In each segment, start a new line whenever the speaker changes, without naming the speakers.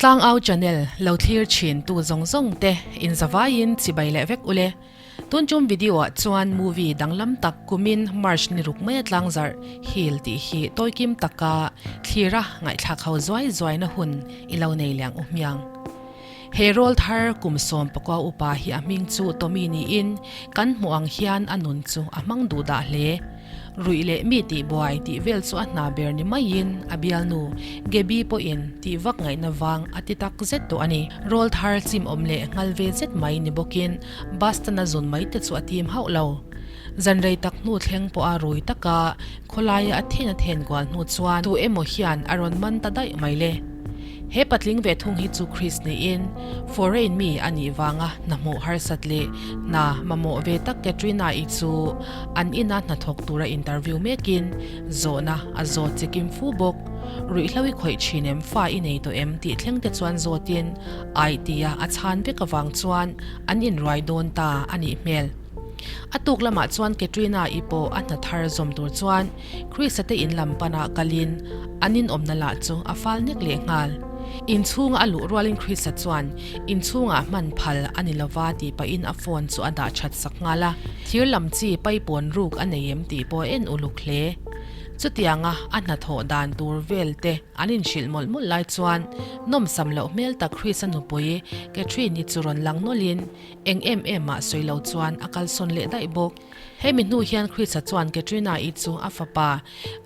Tlangau channel lo thlir thin tu zawng zawng te in zavaiin chibai leh vek ule. Tun tum video ah chuan movie danglam tak kumin March ni ruk mai a tlangzarh Heal tih hi tawikim taka thlira ngaihthlak ho zuai zuaina hun i lo nei liang u hmiang. He rawl thar kum 19 upa hi a hming chu Tommy niin kan hmuh ang hian a nun chu a hmang duh dah hle. Ruih leh mi tih buai tih vel chu a hna ber ni maiin a bialnu Gaby pawhin tih vak ngaihna vang a ti tak zet tawh a ni. Rawl thar chim awm leh nghal ve zet mai ni bawkin Boston a zun mai te chu a tim hauh lo. Zan rei tak hnu thleng pawha rui taka khawlaia a then a then kual hnu chuan tu emaw hian a rawn man ta daih mai le. He patling ve thung hi chu Chris niin foreign mi a nih vanga hna hmuh harsat leh hna mamawh ve tak Katrina-i chu an ina hnathawk tura interview mekin zawhna a zawt che kim fu bawk. Ruihhlo i khawih thin em, fa i nei tawh em tih thleng te chuan zawtin aih tia a chhan vek avang chuan an inruai dawn ta a nih hmel. A tuk lamah chuan Katrina-i pawh a hna thar zawm tur chuan Chris-a te in lam panah kalin an inawmna lah chu a fal nek leh nghal. Inchhunga a luh rualin Chris-a chuan inchhungah hman phal a ni lova tih pahin a phone chu a dah that sak nghal a. Thir lam chi paipawn ruk a nei em tih pawh a en uluk hle. Chutianga a hnathawh dan tur vel te an inhrilh mawlh mawlh lai chuan nawmsam loh hmel tak Chris-a nupui Catherine-i chu rawn lang nawlhin eng em em mah sawi lo chuan a kalsawn leh daih bawk. Hemi hnu hian Chris-a chuan Katrina-i chu a fapa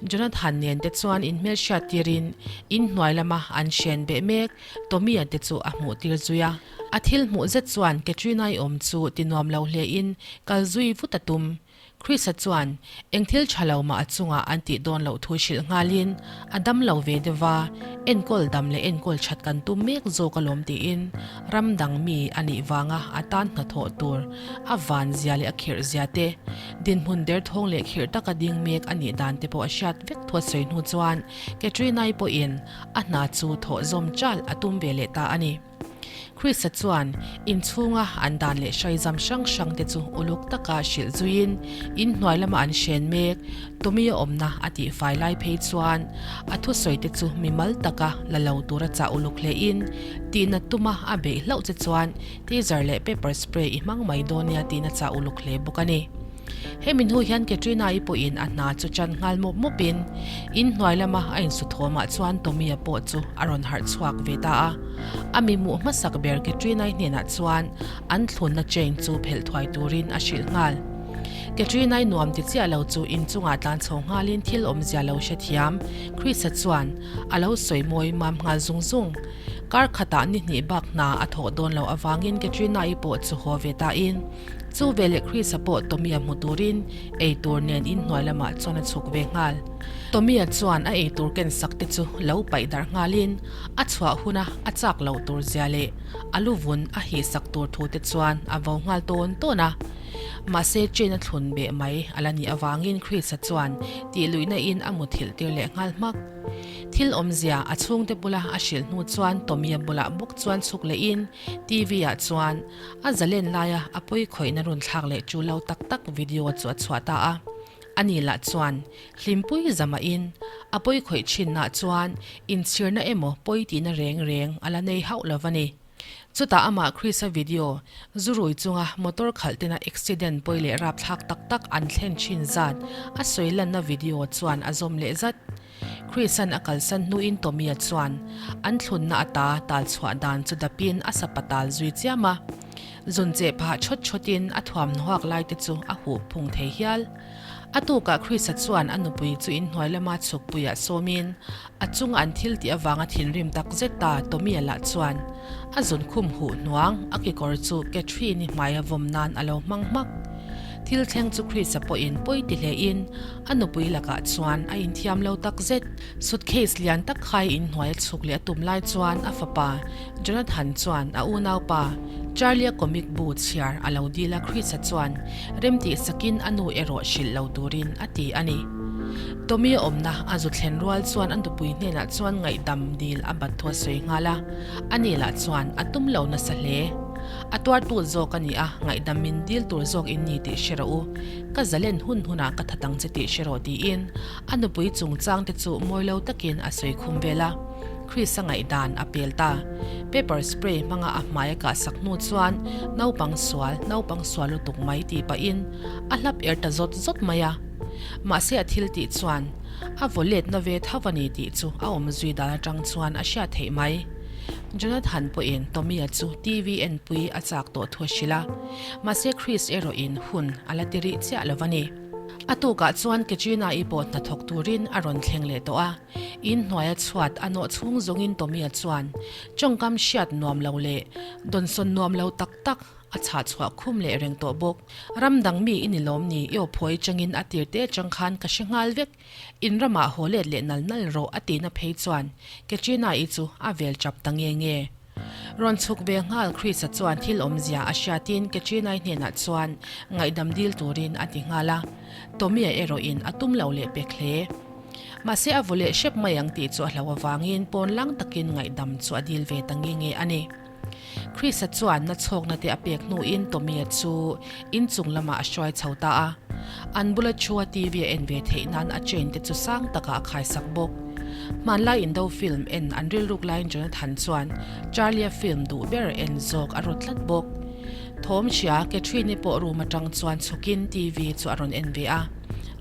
Jonathan nen te chuan inhmelhriat tirin in hnuai lama an hren beh mek Tommy-a te chu a hmuh tir zui a. A thil hmuh zet chuan Katrina-i awm chu ti nuam lo hlein kal zui vut a tum. Chris-a chuan eng thil tha lo mah a chungah an tih dawn loh thu hrilh nghalin a dam lo ve deuh va, enkawl dam leh enkawl that kan tum mek zawk alawm tiin ram dang mi a nih vanga a tan hnathawh tur a van zia leh a khirh zia te, dinhmun derthawng leh khirh taka ding mek a nih dan te pawh a hriat vek thu a sawi hnu chuan Katrina-i pawhin a hna chu thawh zawm chal a tum ve leh ta a ni. Chris-a chuan inchhunga an dan leh hraizam hrang hrang te chu uluk taka hrilh zuiin inhnuai lama an hren mek Tommy-a awmna a tihfai lai phei chuan a thusawi te chu mimal taka la lo tura chah uluk hlein tihna tuma a beih hlauh che chuan taser leh pepper spray i hmang mai dawn nia tiin a chah uluk hle bawk a ni. Hemi hnu hian Katrina-i pawhin a hna chu chan nghal mawp mawpin in hnuai lama a insuthawmah chuan Tommy-a pawh chu a rawn harh chhuak ve ta a. A mi hmuh hmasak ber Katrina-i hnenah chuan an thlunna chain chu phelh thuai turin a hrilh nghal. Katrina-i nuam ti chiah lo chu inchungah tlan chho nghalin thil awmzia lo hrethiam Chris-a chuan a lo sawi mawi mam nghal zung zung. Kar khatah ni hnih bak hna a thawh dawn loh avangin Katrina-i pawh chu haw ve tain chu veleh Chris-a pawh Tommy-a hmu turin eitur nen inhnuai lamah chuan a chhuk ve nghal. Tommy-a chuan a eitur ken sak te chu lo paih darh nghalin a chhuah huna a chak loh tur zia leh a lu vun a hih sak tur thu te chuan a vo nghal tawn tawn a. Mahse chain a thlun beh mai a la nih avangin Chris-a chuan tih luihna in a muthilh tir leh nghal hmak. Thil awmzia a chhungte bula a hrilh hnu chuan Tommy-a bulah bawk chuan chhuk lehin TV ah chuan a zalen laia a pawi khawihna run thlak leh chu lo tak tak video chu a chhuah ta a. Ani lah chuan hlimpui zamahin a pawi khawih thinna chuan inchhirna emaw pawi tihna reng reng a la nei hauh lo va ni. Chutah amah Chris-a video zu rui chunga motor khalh tena accident pawi leh rapthlak tak tak an thlen thin zat a sawi lanna video chuan a zawm leh zat. Chris-a'n a kalsan hnuin Tommy-a chuan an thlunna ata tal chhuah dan chu dapin a sapa tal zui chiam a. Zun cheh phah chhawt chhawtin a thuamhnuak lai te chu a huh phung thei hial. A tukah Chris-a chuan a nupui chu inhnuai lama chhukpuiah sawmin a chunga an thil tih avanga thinrim tak zet ta Tommy-a lah chuan a zun khum huh hnuang a kekawr chu Catherine-i hmaia vawm nan a lo hmang hmak. Thil thleng chu Chris-a pawhin pawi ti hlein a nupui lakah chuan a inthiam lo tak zet. Suitcase lian tak khai inhnuai a chhuk leh a tum lai chuan a fapa Jonathan chuan a unaupa Charlie-a comic bu chhiar a lo dil a Chris-a chuan remtih sakin a nu erawh hrilh lo turin a ti a ni. Tommy-a awmna a zu thlen rual chuan a nupui hnenah chuan ngaihdam dil a bat thu a sawi nghal a, ani lah chuan a tum lo nasa hle. A tuartu zawk a ni a, ngaihdam min dil tur zawk in ni tih hre rawh u. Ka zalen hun hunah ka that ang che tih hre rawh tiin a nupui chungchang te chu mawi lo takin a sawi khum vel a. Chris-a ngaihdan a pel ta. Pepper spray hmanga a hmai a kahsak hnu chuan naupang sual, naupang sual lutuk mai tih pahin a hlap er ta zawt zawt mai a. Mahse a thil tih chuan a vaw letna ve tho a ni tih chu a awm zui dan atang chuan a hriat theih mai. Jonathan pawhin Tommy-a chu TV enpui a chak tawh thu a hrilh a, mahse Chris erawhin hun a la ti rih chiah lo a ni. A tukah chuan Katrina-i pawh hnathawk turin a rawn thleng leh tawh a, in hnuaia chhuat a nawh chhung zawngin Tommy-a chuan tawngkam hriat nuam lo leh dawnsawn nuam lo tak tak a chhah chhuah khum leh reng tawh bawk. Ram dang mi i ni lawm ni? I aw phawi changin a tir te atang khan ka hre nghal vek. In ramah haw let leh nal nal rawh a tihna phei chuan Katrina-i chu a vel chap ta nge nge. Rawn chhuk ve nghal Chris-a chuan thil awmzia a hriatin Katrina-i hnenah chuan ngaihdam dil turin a ti nghal a, Tommy-a erawhin a tum lo leh pek hle. Mahse a vaw leh hrep mai ang tih chu a hloh avangin pawn lang takin ngaihdam chu a dil ve ta nge nge a ni. Chris-a chuan na chhawkna te a pek hnuin Tommy-a chu inchung lamah a hruai chho ta a. An bula chua TV a en ve theih nan a chain te chu sang takah a khaisak bawk. Hmanlai Indo film en an rilruk laiin Jonathan chuan Charlie-a film duh ber en zawk a rawt tlat bawk. Thawm hria Catherine-i pawh room atang chuan chhukin TV chu a rawn en ve a.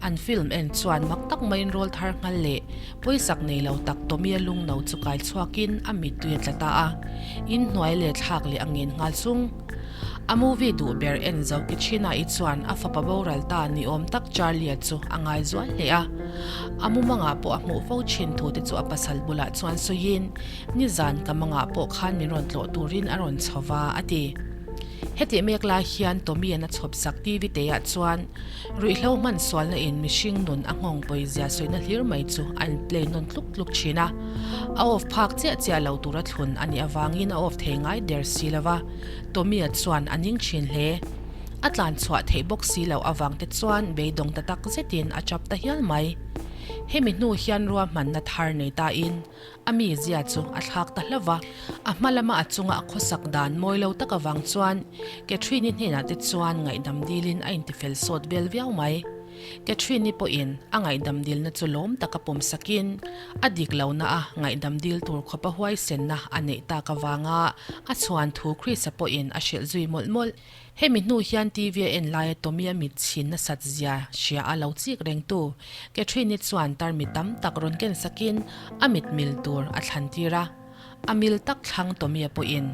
An film en chuan mak tak maiin rawl thar nghal leh pawisak nei lo tak Tommy-a lungno chu kai chhuakin a mittui a tla ta a. Inhnuai leh thlak leh a ngen nghal sung. A movie duh ber en zo Katrina-i chuan a fapa boral ta ni awm tak Charlie-a chu a ngai zual hle a. A mumangah pawh a hmuh fo thin thu te chu a pasal bulah chuan sawiin, Nizan ka mangah pawh khan min rawn tlawh turin a rawn chho va, a ti. Hetih mek lai hian Tommy-a'n a chhawp sak TV teiah chuan ruihhlo hman sualna in mihring nun a nghawng pawizia sawina hlir mai chu a in play nawn tluk tluk thin a. A off phak chiah chiah lo tura thlun a nih avangin a off thei ngai der si lo va. Tommy-a chuan a ning thin hle. A tlan chhuah theih bawk si loh avang te chuan beidawng ta tak zetin a chap ta hial mai. Hemi hnu hian ruahmanna thar nei tain a mizia chu a thlak ta hlauh va. A hma lama a chunga a khawsak dan mawi lo tak avang chuan Catherine-i hnenah te chuan ngaihdam dilin a intifel sawt vel viau mai. Catherine-i pawhin a ngaihdam dilna chu lawm taka pawm sakin a dik lohna a ngaihdam dil tur khawpa huaisenna a neih tak avanga a chhuan thu Chris-a pawhin a hrilh zui mawlh mawlh. Hemi hnu hian TV a en laia Tommy-a mit chhin nasat zia hria a lo chik rengtu Catherine-i chuan tarmit tam tak rawn ken sakin a mit mil tur a thlan tir a. A mil tak thlang Tommy-a pawhin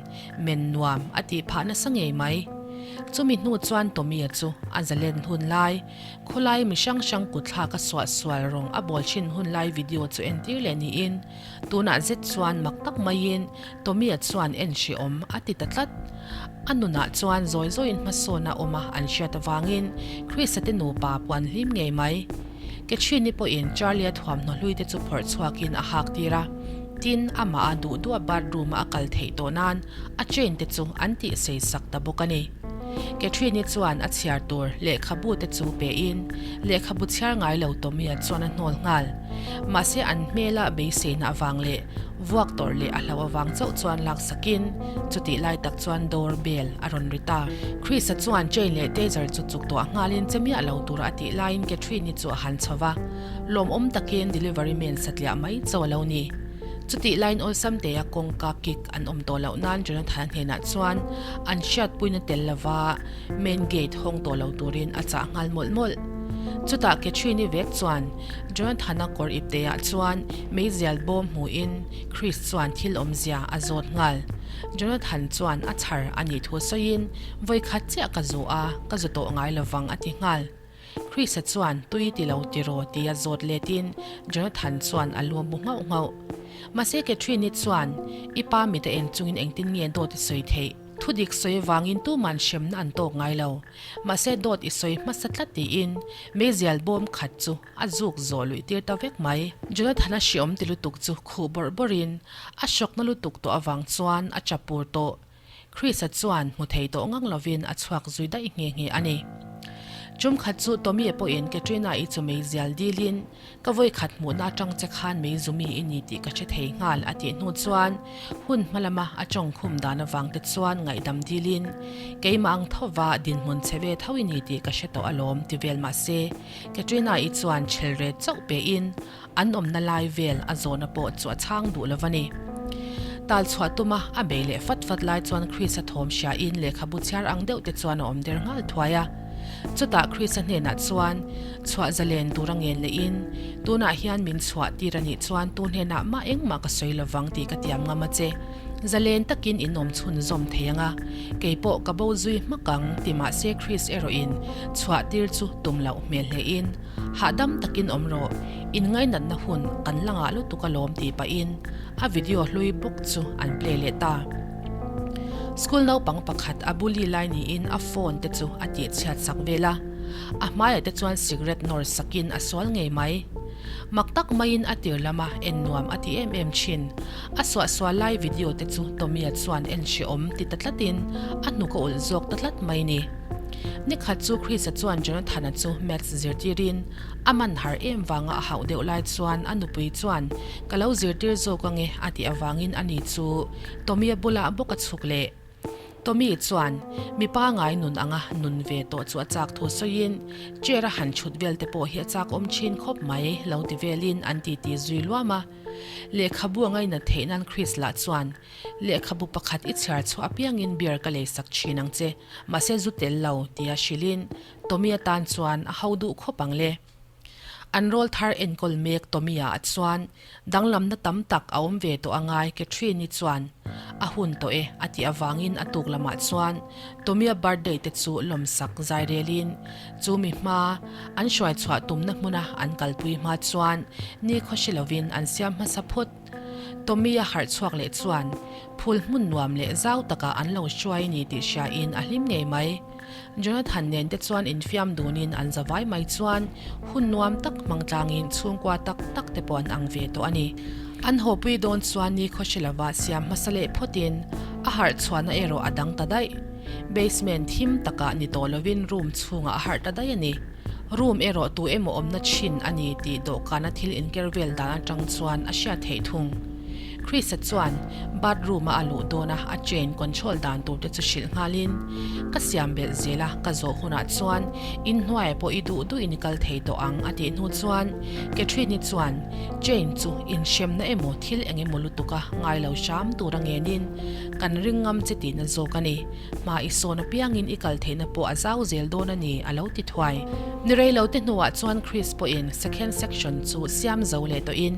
men nuam a tih phah nasa ngei mai. Chumi hnu chuan Tommy-a chu a zalen hun lai, khawlai mi hrang hrang kutthlak a suah sual rawng a bawl thin hun lai video chu entir leh niin tunah zet chuan mak tak maiin Tommy-a chuan en hrehawm a ti ta tlat. A nunah chuan zawi zawiin hmasawn a awm a an hriat avangin Chris-a te nupa pawh an hlim ngei mai. Catherine-i pawhin Charlie-a thuamhnaw hlui te chu phawrh chhuakin a hak tir a. Tin, amah a duh duh a bathroom-a a kal theih tawh nan a chain te chu an tih sei sak ta bawk a ni. Catherine-i chuan a chhiar tur lehkhabu te chu pein lehkhabu chhiar ngai lo Tommy-a chuan a hnawl nghal. Mahse an hmela beiseina avang leh vuak tawrh leh a hlauh avang chauh chuan lak sakin chutih lai tak chuan door bell a rawn ri ta. Chris-a chuan chain leh taser chu chuk tawh nghalin che miah lo tura a tih laiin Catherine-i chu a han chho va. Lawmawm takin delivery man satliah mai chauh a lo ni. Chutih laiin awlsam tea kawngka kick an awm tawh loh nan Jonathan-a hnenah chuan an hriatpuina tel lova main gate hawng tawh lo turin a chah nghal mawlh mawlh. Chutah Catherine-i vek chuan Jonathan-a kawr ipteah chuan meizial bawm hmuhin Chris chuan thil awmzia a zawt nghal. Jonathan chuan a chhar a nih thu sawiin, Vawikhat chiah ka zu a, ka zu tawh ngai lovang a ti nghal. Chris-a chuan tui ti lo tiraw tia zawt letin Jonathan chuan a lu a bu nghauh nghauh. Mahse Catherine-i chuan i pa mit a en chungin engtin nge dawt i sawi theih? Thudik sawi avangin tuman hremna an tawk ngai lo. Mahse dawt i sawi hmasa tlat tiin meizial bawm khat chu a zuk zawh luih tir ta vek mai. Jonathan-a hriawm ti lutuk chu khuh bawrh bawrhin a hrawkna lutuk tawh avang chuan a chapur tawh. Chris-a chuan hmu thei tawh ngang lovin a chhuak zui daih nghe nghe a ni. Tum khat chu Tommy-a pawhin Katrina-i chu meizial dilin, Ka vawi khat hmuhna atang che khan mei zumi i ni tih ka hre thei nghal a tih hnu chuan hun hma lama a tawngkhum dan avang te chuan ngaihdam dilin, Keimah ang thova dinhmun che ve tho i ni tih ka hre tawh alawm ti vel mahse Katrina-i chuan chhelret chauh pein An awmna lai vel a zawhna pawh chu a chhang duh lo va ni. Tal chhuah tuma a bei leh fat fat lai chuan Chris-a thawm hriain lehkhabu chhiar ang deuh te chuan a awm der nghal thuai a. Chutah Chris-a hnenah chuan chhuah zalen tur a ngen lehin, Tunah hian min chhuah tir a nih chuan tu hnenah mah engmah ka sawi lo vang tih ka tiam ngam a che. Zalen takin in awm chhunzawm thei ang a, kei pawh ka bo zui hmak ang ti mahse Chris erawhin chhuah tir chu tum loh hmel hlein, Hahdam takin awm rawh, inngainatna hun kan la ngah lutuk alawm tih pahin a video hlui bawk chu an play leh ta. School naupang pakhat a bully lai niin a phone te chu a tihchhiat sak vel a, a hmaiah te chuan cigarette nawr sakin a sual ngei mai. Mak tak maiin a tir lama en nuam a ti em em thin. A suahsual lai video te chu Tommy-a chuan en hrehawm ti ta tlatin a hnuk a ulh zawk ta tlat mai ni. Nikhat chu Chris-a chuan Jonathan-a chu Maths zirtirin a man har em vanga a hauh deuh lai chuan a nupui chuan ka lo zirtir zawk ange a tih avangin ani chu Tommy-a bulah bawk a chhuk leh. Tommy chuan mi pangai nun anga nun ve tawh chu a chak thu sawiin chair a han chhut vel te pawh hi a chak awm thin khawp mai lo ti velin an titi zui luam a. Lehkhabu a ngainat theih nan Chris lah chuan lehkhabu pakhat i chhiar chhuah apiangin beer ka leisak thin ang che. Mahse zu tel lo tia hrilhin Tommy atan chuan a ho duh khawp ang le. An rawl thar enkawl mek Tommy-a a chuan danglamna tam tak a awm ve tawh a ngai Catherine-i chuan a hun tawh e a tih avangin a tuk lamah chuan Tommy-a birthday te chu lawmsak zai relin chu mi hma an hruai chhuah tumna hmuna an kalpui hma chuan nikhaw hre lovin an siam hmasa phawt. Tommy-a harh chhuak leh chuan phul hmun nuam leh zau takah an lo hruai ni tih hriain a hlim ngei mai. Jonathan nen te chuan infiam dunin an za vai mai chuan hun nuam tak hmang tlangin chhungkua tak tak te pawh an ang ve tawh a ni. An hawpui dawn chuan ni khaw hre lova siam hmasa leh phawtin a harh chhuahna erawh a dang ta daih. Basement thim takah ni tawh lovin room chhungah a harh ta daih a ni. Room erawh tu emaw awmna thin a ni tih dawhkana thil inker vel dan atang chuan a hriat theih thung. Chris-a chuan bathroom-a a luh dawna a chain control dan tur te chu hrilh nghalin, Ka siam belh zel a, ka zawh hunah chuan inhnuaiah pawh i duh duhin i kal thei tawh ang a tih hnu chuan Catherine-i chuan chain chu inhremna emaw thil eng emaw lutuka ngai lo hram tur a ngenin kan ring ngam che tihna zawk a ni. Hma i sawn apiangin i kal theihna pawh a zau zel dawn a ni, a lo ti thuai. Ni rei lo te hnuah chuan Chris pawhin second section chu siam zo leh tawhin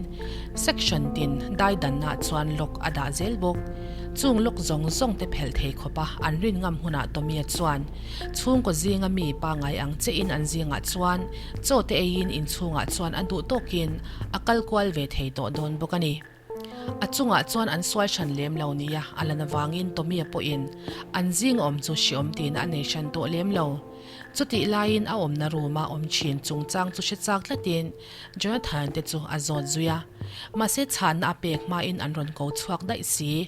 section tin daidanna chuan lock a dah zel bawk. Chung lock zawng zawng te phelh thei khawpa an rin ngam hunah Tommy-a chuan chhungkaw zinga mi pangai ang chein an zingah chuan chaw te eiin inchhungah chuan a duh tawkin a kal kual ve thei tawh dawn bawk a ni. A chungah chuan an sual hran lem lo nia a lan avangin Tommy-a pawhin an zing awm chu hriawm tiin a nei hran tawh lem lo. Chutih laiin a awmna room-a awm thin chungchang chu hre chak tlatin Jonathan te chu a zawt zui a, mahse chhanna a pek hmain an rawn ko chhuak daih si.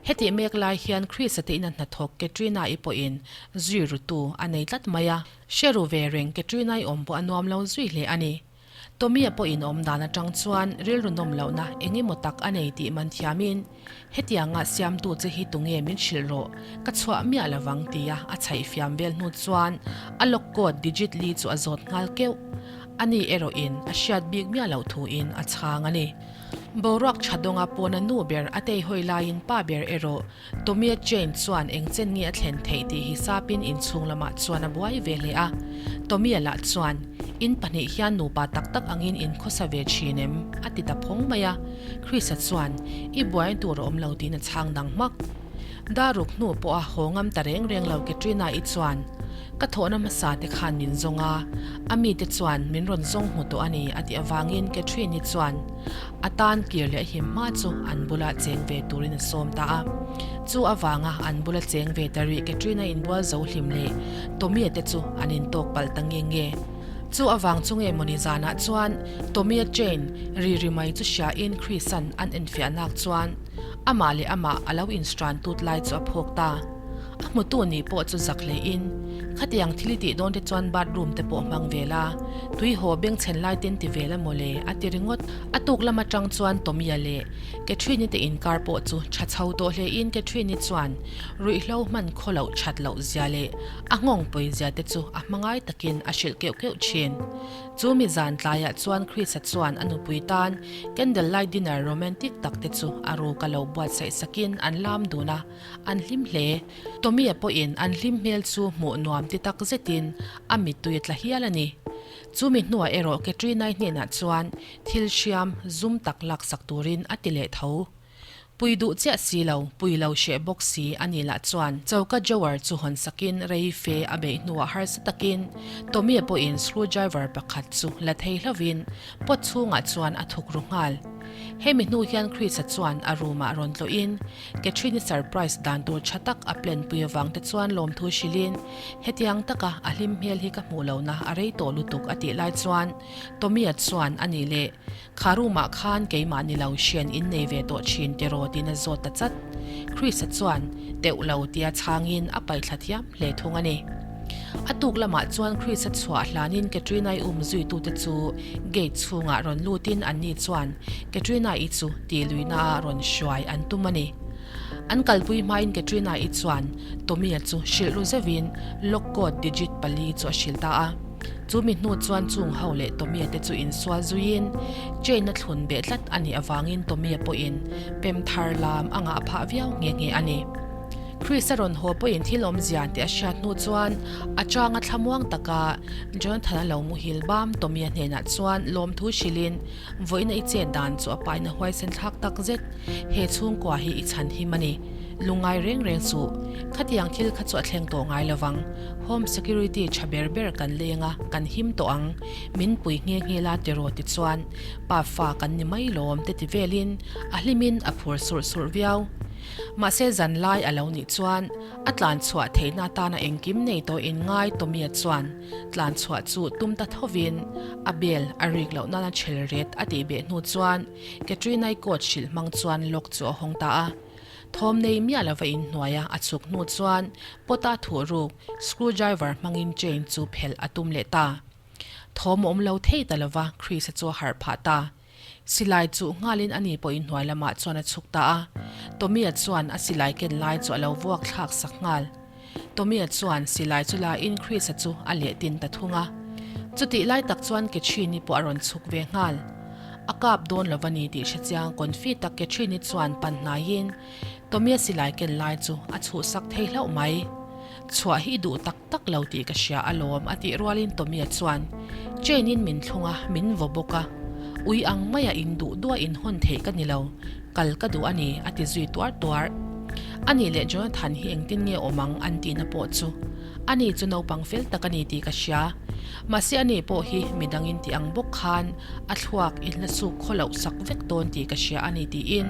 Hetih mek lai hian Chris-a te ina hnathawk Katrina-i pawhin zui rutu a nei tlat mai a, hre ru ve reng Katrina-i awm pawh a nuam lo zui hle a ni. Tommy-a pawhin awm dan atang chuan rilru nawm lohna eng emaw tak a nei tih man thiamin, Hetianga siamtu che hi tunge min hrilh rawh, ka chhuah miah lovang tia a chhaih fiam vel hnu chuan a lock code digit li chu a zawt nghal keuh. Ani erawhin a hriat bik miah loh thuin a chhang a ni. Boruak tha dawnga pawna nu ber a teihawi laiin pa ber erawh Tommy-a chain chuan eng chen nge a thlen theih tih hisapin inchhung lamah chuan a buai ve hle a. Tommy-a lah chuan, In pahnih hian nupa tak tak angin in khawsa ve thin em? a ti ta phawng mai a. Chris-a chuan, I buai tur a awm lo tiin a chhang dang hmak. Daruk hnu pawha haw ngam ta reng reng lo Katrina-i chuan, Ka thawhna hmasa te khan min zawng a, a mite chuan min rawn zawng hmu tawh a ni a tih avangin Catherine-i chuan, A tan kir leh him hma chu an bula cheng ve turin a sawm ta a. Chu avanga an bula cheng ve ta rih Katrina inbual zo hlim leh Tommy-a te chu an intawk palh ta nge nge. Chu avang chu nge mawni zanah chuan Tommy-a chain ri ri mai chu hriain Chris-a'n an enfiah nak chuan amah leh amah a lo instran tut lai chu a phawk ta. A hmutu nih pawh chu zak hlein. Khatiang thil i tih dawn te chuan bathroom te pawh hmang ve la, tui haw bengchhen lai ten ti ve la mawle, a ti ringawt. A tuk lam atang chuan Tommy-a leh Catherine-i te inkar pawh chu tha chho tawh hlein Catherine-i chuan ruihhlo hman khaw loh that loh zia leh a nghawng pawi zia te chu a hmangai takin a hrilh keuh keuh thin. Chu mi zan tlaiah chuan Chris-a chuan a nupui tan candle light dinner romantic tak te chu a ruk a lo buatsaih sakin an lam dun a, an hlim hle. Tommy-a pawhin an hlim hmel chu hmuh nuam ti tak zetin a mittui a tla hial a ni. Chu mi hnuah erawh Katrina-i hnenah chuan thil hriam zum tak laksak turin a ti leh tho. Pui duh chiah si lo, pui lo hreh bawk si a ni lah chuan choka drawer chu hawn sakin rei fe a beih hnuah harsa takin Tommy-a pawhin screw driver pakhat chu la thei hlovin pot chhungah chuan a thuk ru nghal. Hemi hnu hian Chris-a chuan a room-ah rawn tlawhin Catherine-i surprise dan tur tha tak a plan pui avang te chuan lawmthu hrilhin hetiang taka a hlim hmel hi ka hmuh lohna a rei tawh lutuk a tih lai chuan Tommy-a chuan a nih leh Kha room-ah khan keimah ni lo hrian in nei ve tawh thin tiraw tiin a zawt ta chat. Chris-a chuan teuh lo tia chhangin a paihthla thiam hle thung a ni. A tuk lamah chuan Chris-a chhuah hlanin Katrina-i um zuitute chu gate chhungah rawn lutin anni chuan Katrina-i chu tihluihnaah rawn hruai an tum a ni. An kalpui hmain Katrina-i chuan Tommy-a chu hrilh ru zeuhin lock code digit pali chu a hrilh ta a. Chu mi hnu chuan chung ho leh Tommy-a te chu insual zuiin chain a thlun beh tlat a nih avangin Tommy-a pawhin pem thar lam a ngah phah viau nghe nghe a ni. Chris-a rawn haw pawhin thil awmzia tih a hriat hnu chuan a changa thlamuang taka Jonathan-a lo muhil bam Tommy-a hnenah chuan lawmthu hrilhin Vawiina i chet dan chu a paina huaisen thlak tak zet. He chhungkua hi i chhan him a ni. Lungngai reng reng suh. Khatiang thil kha chu a thleng tawh ngai lo vang. Home security tha ber ber kan leng a, kan him tawh ang. Min pui nghe nghe la tiraw ti chuan pa fa kan ni mai lawm te ti velin a hlimin a phur surh surh viau. Mahse zan lai a lo nih chuan a tlan chhuah theihna atana engkim nei tawh in ngai Tommy-a chuan Tlan chhuah chu tum ta thovin a bel a rik loh nana chhel ret a tih beh hnu chuan Katrina-i coat hrilh hmang chuan lock chu a hawng ta a. Thawm nei miah lova inhnuaia a chhuk hnu chuan pot-a thuh ruk screw driver hmangin chain chu phelh a tum leh ta. Thawm a awm lo thei ta lova Chris-a chu a harh phah ta. Silai chuh nghalin ani pawh inhnuai lamah chuan a chhuk ta a. Tommy-a chuan a silai ken lai chu a lo vuak thlak sak nghal. Tommy-a chuan silai chu la in Chris-a chu a leh tin ta thung a. Chutih lai tak chuan Catherine-i pawh a rawn chhuk ve nghal. A kap dawn lo va ni tih hre chiang confi tak Catherine-i chuan pan hnaiin Tommy-a silai ken lai chu a chhuhsak thei hlauh mai. Chhuah hi i duh tak tak lo tih ka hria alawm a tih rualin Tommy-a chuan chain in min thlung a, min vaw bawk a. Ui ang maia in duh duah in hawn theih ka ni lo, kal ka duh a ni a ti zui tuar tuar. Ani leh Jonathan hi engtin nge awm ang an tihna pawh chu ani chu naupang fel tak a ni tih ka hria. Mahse ani pawh hi midang in tih ang bawk khan a thluak in hla suk khaw loh sak vek dawn tih ka hria a ni tiin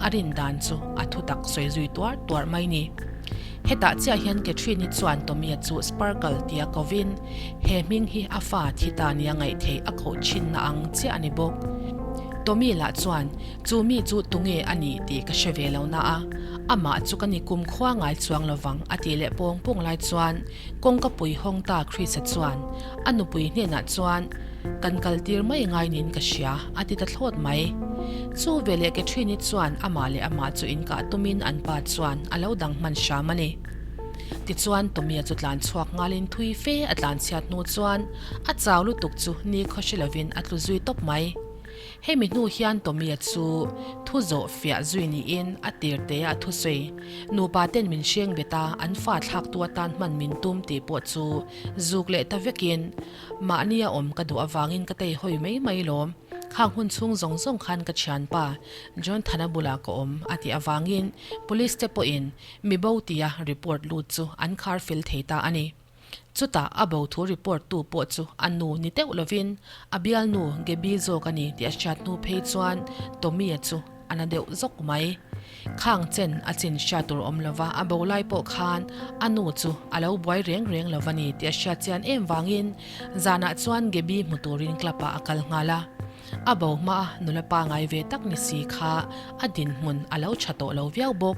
a rin dan chu a thutak sawi zui tuar tuar mai ni. Hetah chiah hian Catherine-i chuan Tommy-a chu Sparkle tia kovin he hming hi a fa thi ta nia ngaih theih a koh thinna ang chiah a ni bawk. Tommy lah chuan chu mi chu tunge a nih tih ka hre ve lo na a, amah chu ka ni kum khua ngai chuang lovang a tih leh pawng pawng lai chuan kawngka pui hawng ta Chris-a chuan a nupui hnenah chuan Kan kal tir mai ngai niin ka hria, a ti ta thlawt mai. Chu veleh Catherine-i chuan amah leh amah chu inkah tumin an pa chuan a lo dang hman hram a ni. Tichuan Tommy-a chu tlan chhuak nghalin thui fe a tlan chhiat hnu chuan a chau lutuk chu ni khaw hre lovin a tlu zui tawp mai. Hemi hnu hian Tommy-a chu thu zawh fiah zui niin a tir te a thusawi. Nupa ten min hreng bet a, an fa thlaktu atan hman min tum tih pawh chu zuk leh ta vekin Mahni a awm ka duh avangin ka tei hawi mai mai lawm. Khang hun chhung zawng zawng khan ka thianpa John Thana bulah ka awm a tih avangin Police te pawhin mi bo tia report lut chu an khar fel thei ta a ni. Chutah a bo thu report tu pawh chu a nu ni deuh lovin a bialnu Gaby zawk a ni tih a hriat hnu phei chuan Tommy-a chu a na deuh zawk mai. Khang chen a chin hriat tur awm lova a bo lai pawh khan a nu chu a lo buai reng reng lova ni tih a hriat chian em vangin zanah chuan Gaby hmu turin club ah a kal nghal a. A bo hma a nula pangai ve tak ni si kha a dinhmun a lo tha tawh lo viau bawk.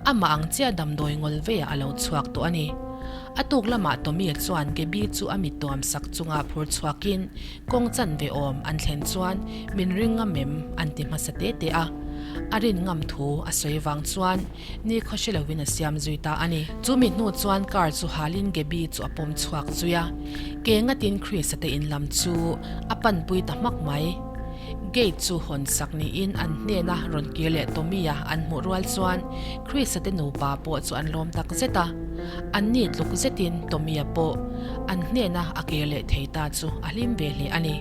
Amah ang chiah damdawi ngawl veiah a lo chhuak tawh a ni. A tuk lamah Tommy chuan Gaby chu a mit tuam sak chunga phur chhuakin kawng chanve awm an thlen chuan min ring ngam em an ti hmasa te te a. A rin ngam thu a sawi vang chuan ni khaw hre lovin a siam zui ta a ni. Chu mi hnu chuan car chu halin Gaby chu a pawm chhuak zui a. Ke ngatin Chris-a te in lam chu a panpui ta hmak mai. Gate chu hawn sak niin an hnena rawn kir leh Tommy-a an hmuh rual chuan Chris-a te nupa pawh chu an lawm tak zet a. An ni tluk zetin Tommy-a pawh an hnena a kir leh thei ta chu a hlim ve hle a ni.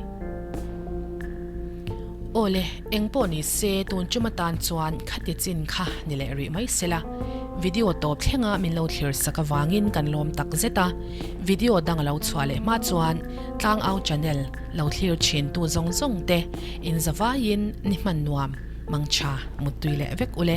Aw le, eng pawh ni se tun tum atan chuan khati chin kha ni leh rih mai sela. Video tawp thlenga min lo thlir sak avangin kan lawm tak zet a. Video dang a lo chhuah leh hma chuan Tlangau channel lo thlir thin tu zawng zawng te in zavaiin ni hman nuam mangtha muttui leh vek ule.